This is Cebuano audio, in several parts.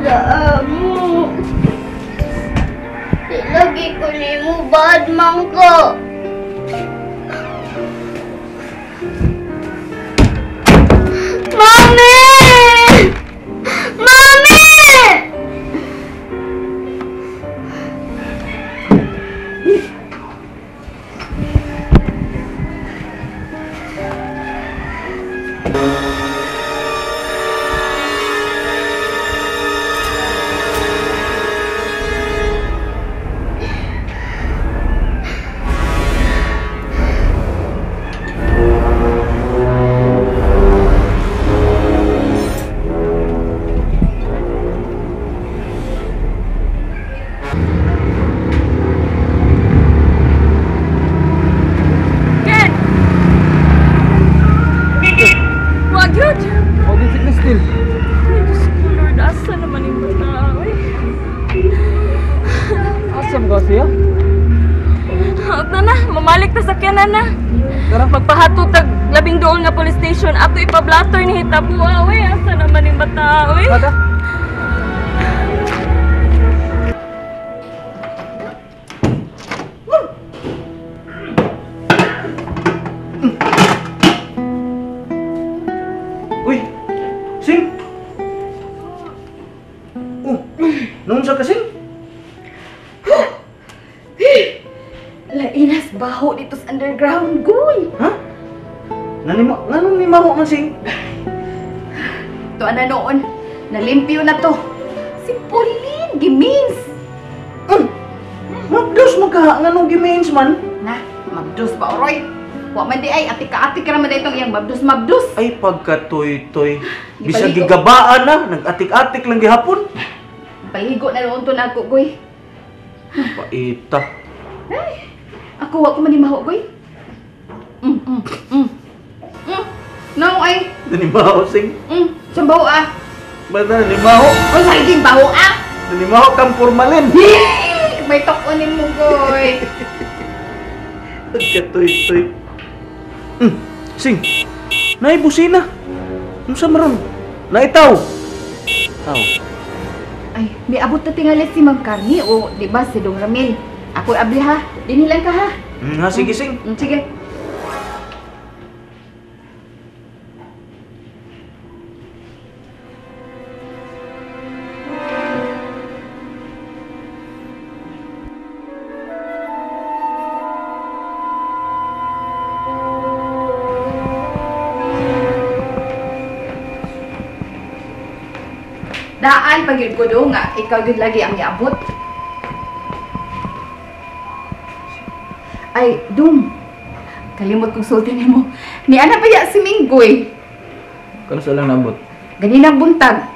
Sa amo. Di lagi ko nimo bad man ko. Mami! Mami! Magpahatod tag labing dool nga police station ato ipablatter ni hitabua we asa naman ning bata we. Bata. Uy, Sing. Oh, naunsa ka, Sing? Lainas baho dito sa underground, goy. Ha? Nganong ni maho man, Sing? Tuan na noon, nalimpyo na to. Si Pauline, gimins. Mabdos man ka, nganong gimins man? Na, mabdos pa, oroy. Wa man di ay, atik-atik ka naman itong iyang mabdos-mabdos. Ay, pagkatoy-toy. Bisag gigabaan na, nag-atik-atik lang gihapon. Paligo na noon to na ako, goy. Paita. Ay, ako, wa ko man ni maho, goy. No, ay. Nanimaho, Sing. Saan baho, ah? Basta, nanimaho. O, saging baho, ah? Nanimaho kang formalin. May tokonin mo, goy. Pagkatoy-toy. Sing, naibusina. Unsa maron? Naitaw. Taw. Ay, may abot na tingali si Ma'am Carmi o di ba si Dong Ramil. Ako abli ha. Dinilan ka ha. Ha, sige, Sing. Sige. Daan pag yun ko do nga, ikaw yun lagi ang iabot. Ay, Dong. Kalimot kong sulti nimo. Ni ana ba ya si Minggoy? Kano sa lang nabot? Ganinang buntag.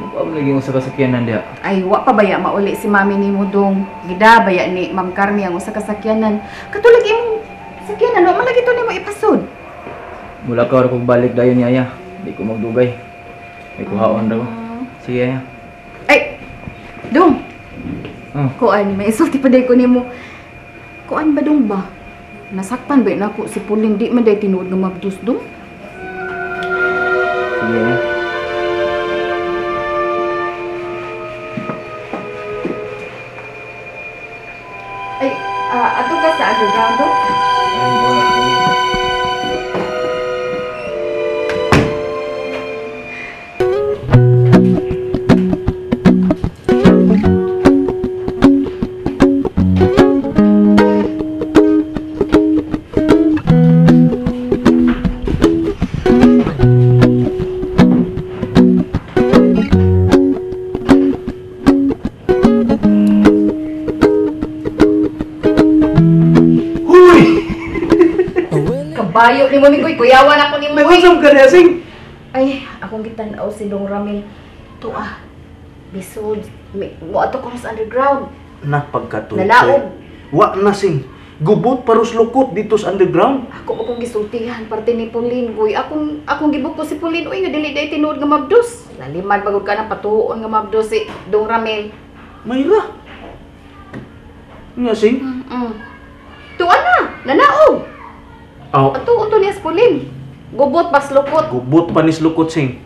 Mukha mo lagi usa ka sakyanan diha. Ay, wa pa baya mauli si mami nimo, Dong. Gida baya ni Ma'am Carmi ang usa ka sakyanan. Katulad imong sakyanan, wa man lagi to nimo ipasod. Mula ka ra kog balik dayon ni Aya. Di ko magdugay. May kuhaon daw. Sige, Aya. Ay, Dong. Oh. Kuan, may isulti pa day ko nimo. Kuan ba, Dong ba? Nasakpan ba nako si Pauline, di man day tinuod nga mabdus, Dong? Sige, Aya. Ay, ato ka sa underground, Dong? Kabayo ni mo, Minggoy. Kuyawan ako ni mo. Nag-usap ka niya, Sing? Ay, akong gitan-aw si Dong Ramil. To ah, bisod. Mo ato ko sa underground. Na pagkatutoy. Nalaog. Wa na, Sing. Gubot parus lukot dito sa underground. Ako akong gisultihan parte ni Pauline, goy. Akong gibuko si Pauline, uy, nga dili day tinuod nga mabdos. Laliman bagod ka na patuon nga mabdos si Dong Ramil. Mayra. Nga, Sing? Tuan na, nanaog. Oh. Atuon to niya si Pauline. Gubot pas lukot. Gubot pa ni lukot, Sing.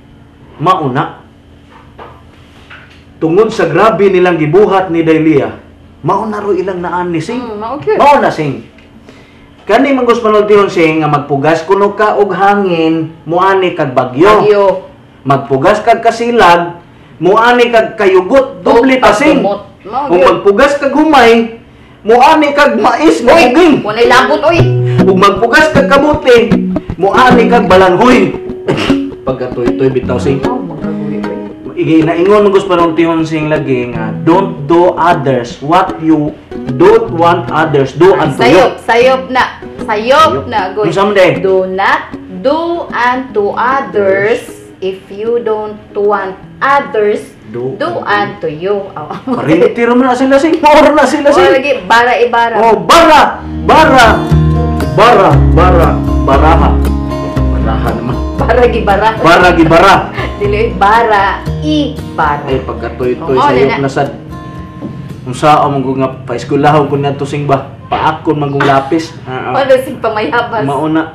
Mauna. Tungod sa grabe nilang gibuhat ni Dailia, mao na ro ilang naan ni Sing. Mao gyud. Mao na Sing. Kani manggos panultihon Sing nga magpugas kuno ka og hangin, muani kag bagyo. Bagyo. Magpugas kag kasilag, muani kag kayugot, doble pa Sing. Mao Kung magpugas kag humay, muani kag mais nga uging. Walay labot oy. Ug magpugas kag kabuti, muani kag balanghoy. Pagkatoy-toy bitaw Sing. Mao magkaguwi oy. Naingon manggos panultihon Sing lagi nga don't do others what you don't want others do unto you. Sayop, sayop na. Sayop na goy. Unsa man day? Do not do unto others if you don't want others Do do unto you. Oh. Parinti ra man na sila Sing. Mao ra na sila Oh, Sing. lagi bara ibara. Oh, bara, bara, bara, bara, baraha. Baraha naman. Bara gibara. Bara gibara. Dili bara ibara. Ay pagkatoy-toy Oo, sayop na. na sad. Unsa man ko nga paeskwelahon ko niadto Sing ba? Paakon man kong lapis. Wala sing pamayabas. Mauna.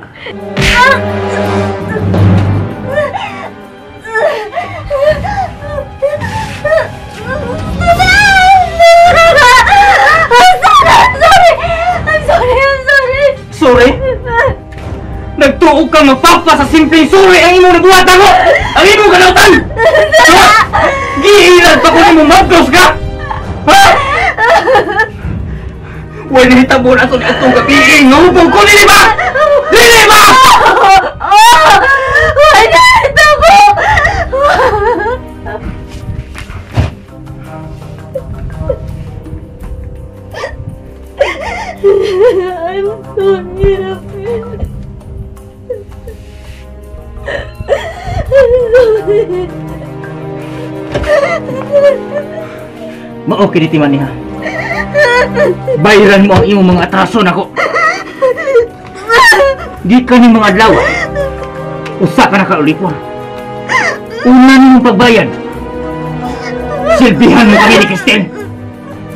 I'm sorry! I'm sorry! Sorry? Nagtuog ka magpapa sa simpleng suri ang imong nagbuhat ako! Ang imong kanautan! Ha? Giilan pa ko nimo mabdos ka! Ha? Huwag nahitabo na ito ni atong gabi nga hubog ko! Dili ba? Dili ba? Wala nahitabo! I'm sorry, Rafael. I'm sorry. Mao kini timan niya. Bayaran mo ang imong mga atraso nako. Gikan ni mga adlaw. Usa ka na kaulipon. Una nimong pagbayad. Silbihan mo kami ni Cristel.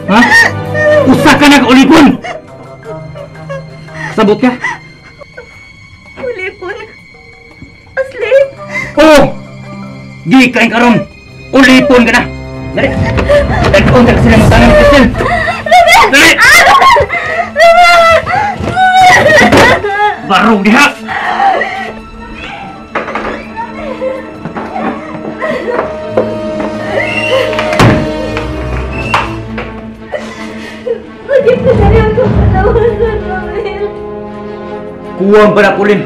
Ha? Usa ka na kaulipon. Sabot ka? Ulipon? A slave? Oo! Gikan karon. Ulipon ka na. Dali! Dali! Dali sila ng tanang ni Cristel. Dali! Barong diha! Bakit pinariyo ko palawasan, Ramil? Kuwang pa na, Pauline!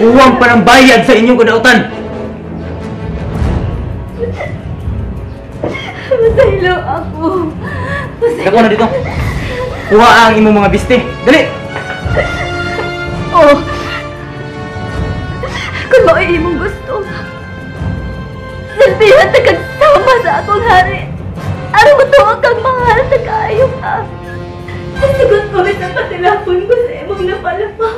Kuwang pa ng bayad sa inyong kadautan! Masaylo ako. Masaylo. Dako na dito. Kuha ang imong mga biste. Dali! Oh. Kung mao'y imong gusto, silbihan ta kag sama sa akong hari. Aron mo tuo kang mahal ta kaayo ka. Nasugot ko sa patilapon ko sa imong napalapa.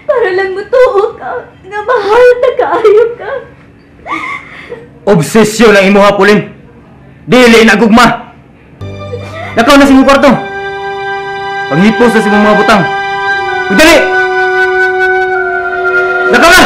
Para lang mo tuo ka nga mahal ta kaayo ka. Obsesyon ang imuha, Pauline. Dili na gugma. Lakaw na sa imong kwarto. Panghipos na sa imong mga butang. Dali! Lakaw na!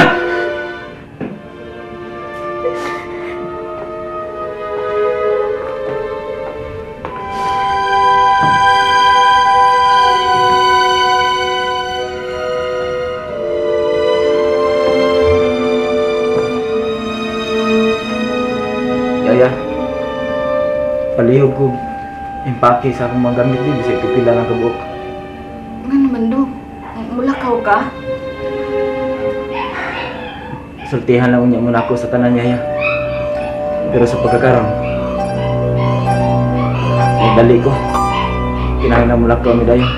Yaya, palihog ko impake sa akong mga gamit din, bisag pipila lang kabuok. Nga naman do, mulakaw ka? Sultihan lang unya muna ako sa tanan, Yaya. Pero sa pagkakaroon, dali ko. Kinahanglan mulakaw mi dayon.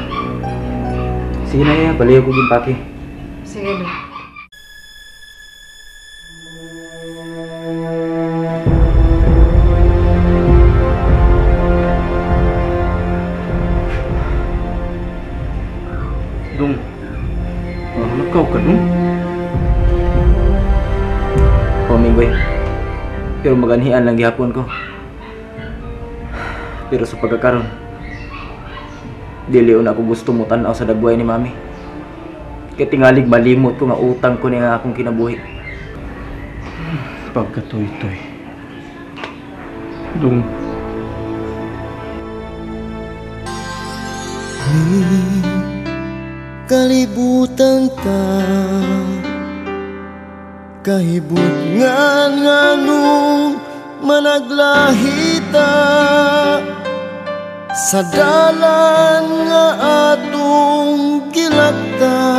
Sige na, Yaya, palihog ko impake. Sige do. Dong, mulakaw ka dong? Paminggoy. Pero maganhian lang gihapon ko. Pero sa pagkakaroon, dili na ako gusto mo tan-aw sa dagway ni Mami. Kay tingalig malimot ko nga utang ko niya akong kinabuhi. Pagkatoy-toy. Dong. Kalibutan ta kahibutngan nganong managlahita sa dalan nga atong gilaktan.